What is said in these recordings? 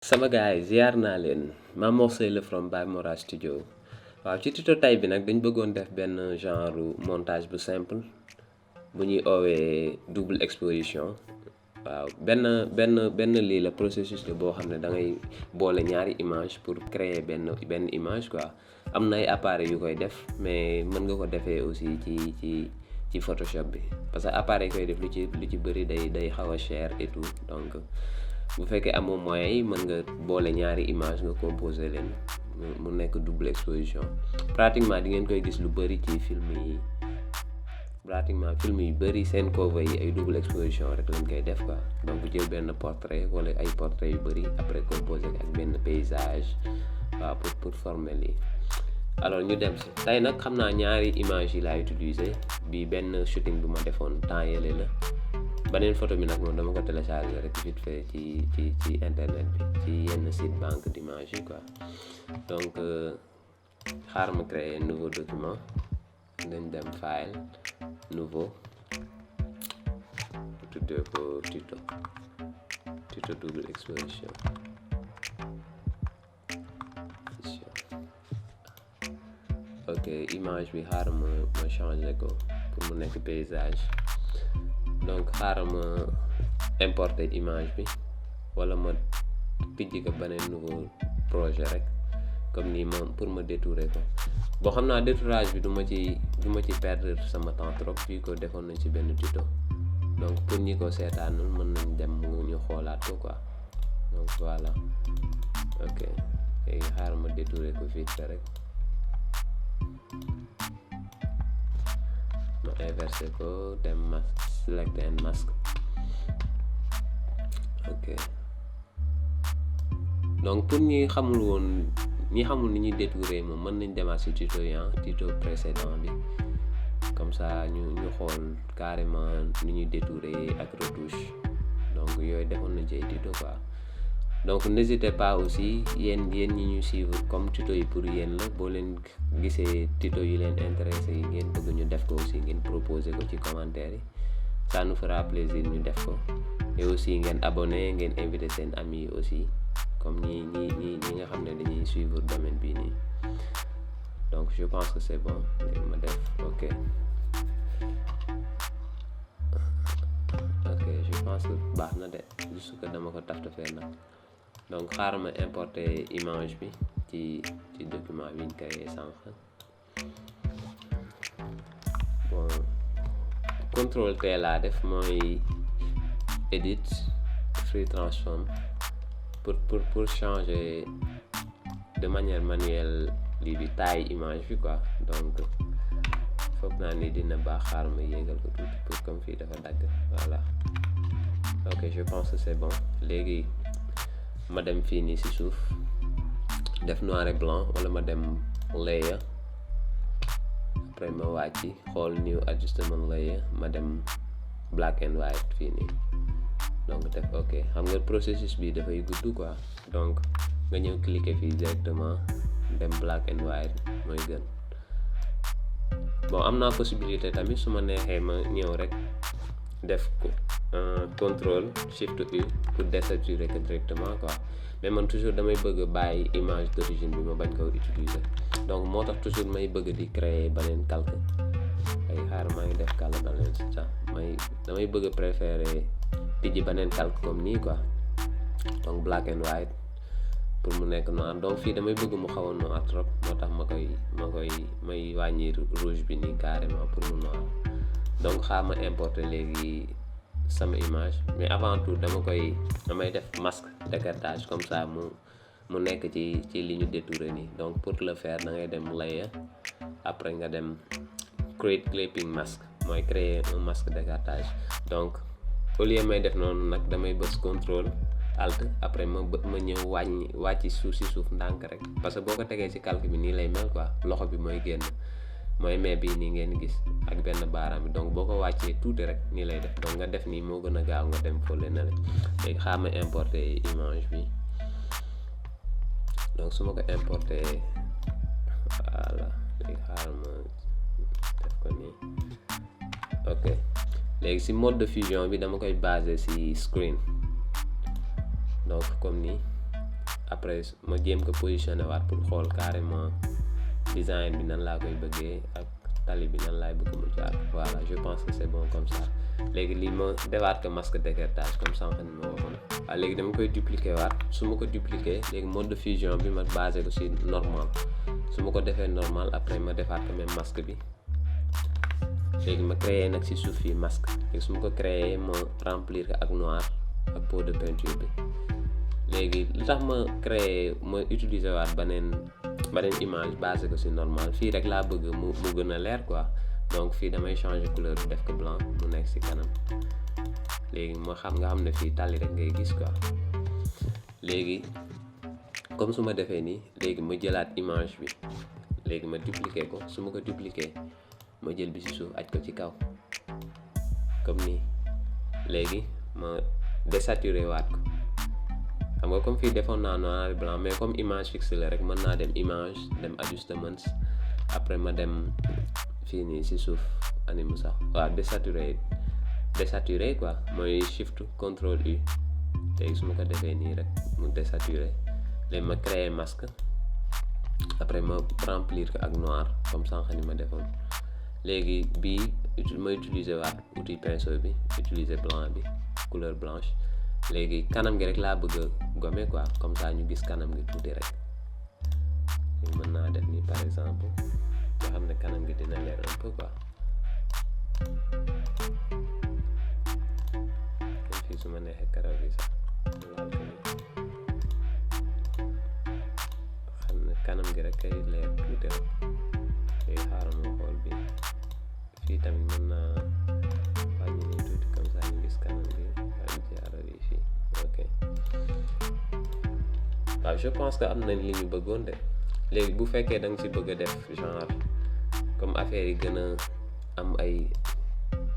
sama gars yi ziar naa leen Mame Mor Seye la from Baye Mora Studio waaw ci tuto tay bi nag dañ bëggoon def benn genre montage bu simple bu ñuy oowee double exposition waaw benn lii la processus la boo xam ne da ngay boole ñaari image pour créer benn image quoi am na ay appareils yu koy def mais mën nga ko defee aussi ci Photoshop bi parce que appareil koy def lu ci bëri day xaw a cher et tout donc bu fekkee amoo moyens yi mën nga boole ñaari image nga composer leen mu nekk double exposition pratiquement di ngeen koy gis lu bëri ci film yu bëri seen cover yi ay double exposition rek lañ koy def quoi donc jël benn portrait wala ay portrait yu bëri après composer ak benn paysage waaw pour former lii alors ñu dem si tey nag xam naa ñaari image yi laay utiliser bi benn shooting bu ma defoon temps yële la beneen photo bi nag moom dama ko télécharger rek vite fait ci internet bi ci yenn site banque d'image yi quoi donc xaar ma créer un nouveau document dañ dem file nouveau tuddee ko tuto double exposition ok image bi xaar ma changer ko pour mu nekk paysage donc xaaral ma importer image bi wala ma tijji ko beneen nouveau projet rek comme nii moom pour ma détourer ko boo xam naa détourage bi du ma ci perdre sama temps trop fii ko defoon nañ ci benn tuto donc pour ñi ko seetaanul mën nañ dem ñu xoolaat ko quoi donc voilà ok léegi xaaral ma détourer ko vite rek ma inverser ko dem select and mask ok donc pour ñi xamul ni ñuy détourer moom mën nañ demaat ci tuto précédent bi comme ça ñu xool carrément ni ñuy détourer ak retouche donc yooyu defoon nañ ci ay tuto quoi donc n'hésitez pas aussi yéen ñi ñu suivre comme tuto yi pour yéen la boo leen gisee tuto yi leen intéressé yi ngeen bëgg ñu def ko aussi ngeen proposer ko ci commentaire yi ça nous fera plaisir ñu def ko et aussi ngeen abonné ngeen invité seen amis aussi comme ñi nga xam ne dañuy suivre domaine bii nii donc je pense que c'est bon léegi ma def ok je pense que baax na de juste que dama ko taftafee nag donc xaaral ma importer image bi ci document bi ñu créé sànq bon contrôle T laa def mooy edit free transform pour changer de manière manuelle lii bi taille image bi quoi donc foog naa ni dina baax xaar ma yéegal ko tuuti pour comme fii dafa dagg voilà ok je pense que c'est bon léegi ma dem fii nii ci suuf def noir et blanc wala ma dem layer après ma wàcc xool new adjustment layer ma dem black and white fii nii donc def ok xam nga processus bi dafay gudd quoi donc nga ñëw cliquer fii directement dem black and white mooy gën bon am naa possibilité tamit su ma neexee ma ñëw rek def ko contrôle shift U pour désaturer que directement quoi mais man toujours damay bëgg bàyyi image d'origine bi ma bañ ko utiliser donc moo tax toujours may bëgg di créer beneen calque ay xaar maa ngi def calque dans l'instant damay bëgg préférer tijji beneen calque comme nii quoi donc black and white pour mu nekk noir donc fii damay bëgg mu xaw a noir trop moo tax may wàññi rouge bi nii carrément pour mu noir donc xaar ma importer léegi sama image mais avant tout damay def masque d'écartage comme ça mu nekk ci li ñu détourer nii donc pour le faire da ngay dem layer après nga dem create clipping mask mooy créer un masque d'écartage donc au lieu may def noonu nag damay bës contrôle alt après ma ñëw wàcc suuf si suuf ndànk rek parce que boo ko tegee ci calque bi nii lay mel quoi loxo bi mooy génn mooy mais bii nii ngeen gis ak benn baaraam bi donc boo ko wàccee tuuti rek nii lay def donc nga def nii moo gën a gaaw nga dem fële na la léegi xaar ma importer image bi donc su ma ko importer voilà léegi xaar ma def ko nii ok léegi ci mode de fusion bi dama koy baser ci screen donc comme nii après ma jéem ko positionné waat pour xool carrément design bi nan laa koy bëggee ak tali bi nan laay bëgg mu jaar. Voilà, je pense que c'est bon comme ça. léegi lii ma defaat ko masque d'écartage comme sànq ni ma waxoon. waaw léegi dama koy dupliquer waat, su ma ko dupliquer léegi mode de fusion bi ma basé ko ci normal, su ma ko defee normal après ma defaat ko même masque bi. léegi ma créé nag ci suuf fii masque, léegi su ma ko créé ma remplir ko ak noir ak pot de peinture bi. léegi li tax ma créé ma utiliser waat beneen image basé ko ci normal, fii rek laa bëgg mu gën a leer quoi. donc fii damay changer couleur bi def ko blanc mu nekk ci kanam. léegi ma xam ne fii tali rek ngay gis quoi. léegi comme su ma defee nii, léegi ma jëlaat image bi, léegi ma dupliquer ko, su ma ko dupliquer ma jël bi ci suuf aj ko ci kaw comme nii. léegi ma désaturer waat ko, xam nga comme fii defoon naa noir et blanc, mais comme image fixe la rek mën naa dem image, dem adjustements, après ma dem fii nii ci suuf animu sax waaw désaturer quoi, mooy shift contrôle U. léegi su ma ko defee nii rek mu désaturer. léegi ma créer masque, après ma remplir ko ak noir comme sànq ni ma defoon. léegi bii ma utiliser waat outil pinceau bi, utiliser blanc bi, couleur blanche. léegi kanam gi rek laa bëgg a gommer quoi, comme ça ñu gis kanam gi tuuti rek. mën naa def nii par exemple, nga xam ne kanam gi dina leer un peu quoi. fii su ma neexee karaw bi sax laal ko nii, xam ne kanam gi rek kay leer tuuti rek. léegi xaaral ma xool bi fii tamit mën naa wàññi nii tuuti comme ça ñu gis kanam gi wàññi ci arab yi fii. ok waaw, je pense que am nañ li ñu bëggoon de. léegi bu fekkee da nga ci bëgg a def genre comme affaire yi gën a am ay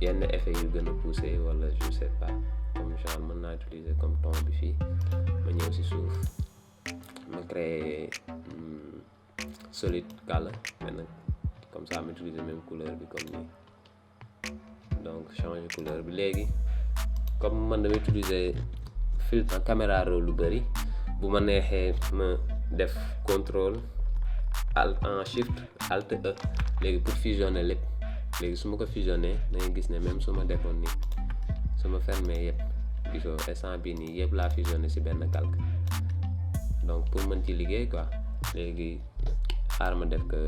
yenn effet yu gën a poussé wala je sais pas, comme genre mën naa utiliser comme ton bi fii, ma ñëw ci suuf ma créer solid color, mais nag comme ça ma utiliser même couleur bi comme nii. donc changer couleur bi. léegi comme man dama utiliser filtre caméra raw lu bari, bu ma neexee ma def contrôle shift alt E léegi pour fusionner lépp. léegi su ma ko fusionner da ngay gis ne même su ma defoon nii, su ma fermer yëpp gisoo instant bii nii yëpp laa fusionner ci benn calque. donc pour mën ci liggéey quoi, léegi xaar ma def que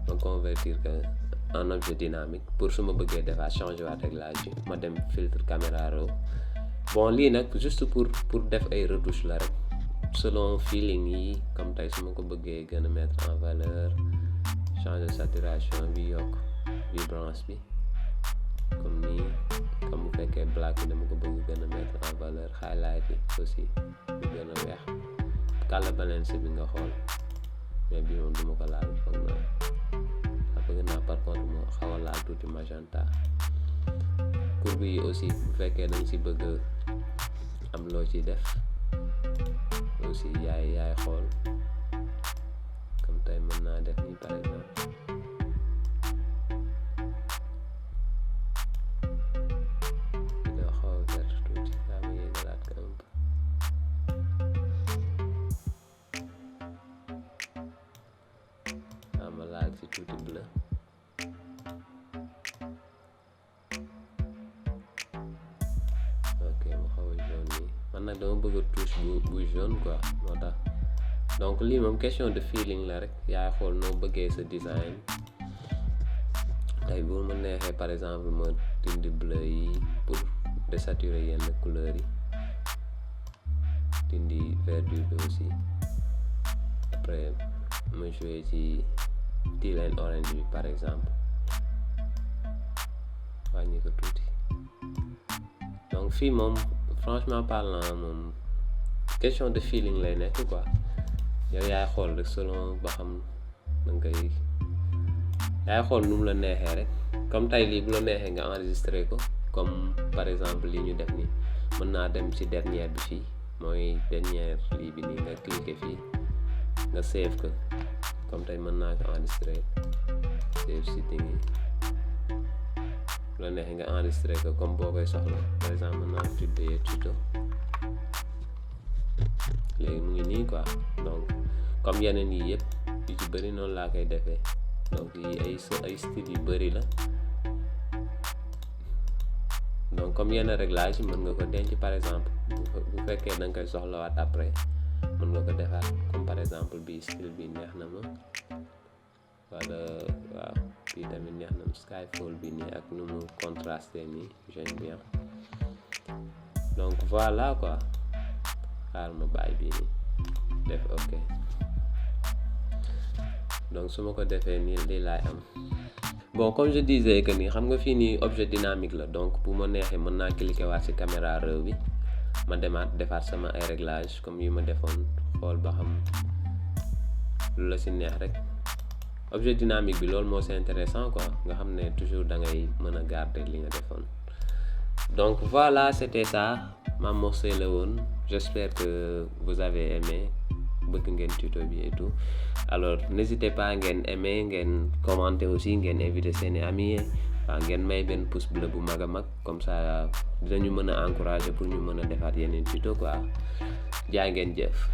ma convertir que en objet dynamique pour su ma bëggee defaat changer waat réglage yi ma dem filtre caméra raw. bon lii nag juste pour def ay retouches la rek selon feeling yi, comme tey su ma ko bëggee gën a mettre en valeur, changer saturation bi, yokk vibrance bi comme nii. comme bu fekkee black bi dama ko bëgg gën a mettre en valeur, highlight bi aussi bu gën a weex, color balance bi nga xool, mais bi moom duma ko laal, foog naa bëgg naa par contre moo xaw a laal tuuti magenta. courbe yi aussi bu fekkee danga ci bëgg am loo ci def aussi yaay xool, comme tey mën naa def nii par exemple. dina xaw a vert tuuti, daa ma yéegalaat ko un peu. daa ma laal ci tuuti bleu. ok mu xaw a jaune nii, man nag dama bëgg a touche bu jaune quoi, moo tax. donc lii moom question de feeling la rek, yaay xool noo bëggee sa design. tey bu ma neexee par exemple ma dindi bleu yi pour désaturer yenn couleurs yi, dindi verdure bi aussi, après ma jouer ci teal and orange bi par exemple, wàññi ko tuuti. donc fii moom franchement parlant moom question de feeling lay nekk quoi. yow yaay xool rek selon ba xam danga koy, yaay xool nu mu la neexee rek. comme tey lii bu la neexee nga enregistré ko, comme par exemple lii ñu def nii, mën naa dem ci dernière bi fii, mooy dernière lii bi nii, nga cliquer fii nga save ko, comme tey mën naa ko enregistré, save setting yi. bu la neexee nga enregistré ko comme boo koy soxla, par exemple mën naa tuddee tuto. léegi mu ngi nii quoi. Donc comme yeneen yi yëpp yu ci bëri noonu laa koy defee. Donc yi ay style yu bëri la. Donc comme yenn réglage mën nga ko denc par exemple bu fekkee da nga koy soxlawaat après mën nga ko defaat comme par exemple bi style bi neex na ma wala waaw bii tamit neex na ma skyfall bi nii ak nu mu contrasté nii j'aime bien. Donc voilà quoi, xaar ma bàyyi bii nii def ok. Donc su ma ko defee nii lii laay am. Bon comme je disais que ni xam nga fii nii objet dynamique la, donc bu ma neexee mën naa cliquer waat ci caméra raw bi ma demaat defaat sama ay réglage comme yi ma defoon, xool ba xam lu la ci neex rek. Objet dynamique bi loolu moo c'est intéressant quoi, nga xam ne toujours da ngay mën a garder li nga defoon. Donc voilà, c'était ça ma morceau la woon. J'espère que vous avez aimé, bëgg ngeen tuto bi et tout. Alors n'hésitez pas ngeen aimer, ngeen commenter aussi, ngeen inviter seeni amis, waaw ngeen may benn pouce bleu bu mag a mag, comme ça dinañu mën a encourager pour ñu mën a defaat yeneen tuto quoi. Jaa ngeen jëf.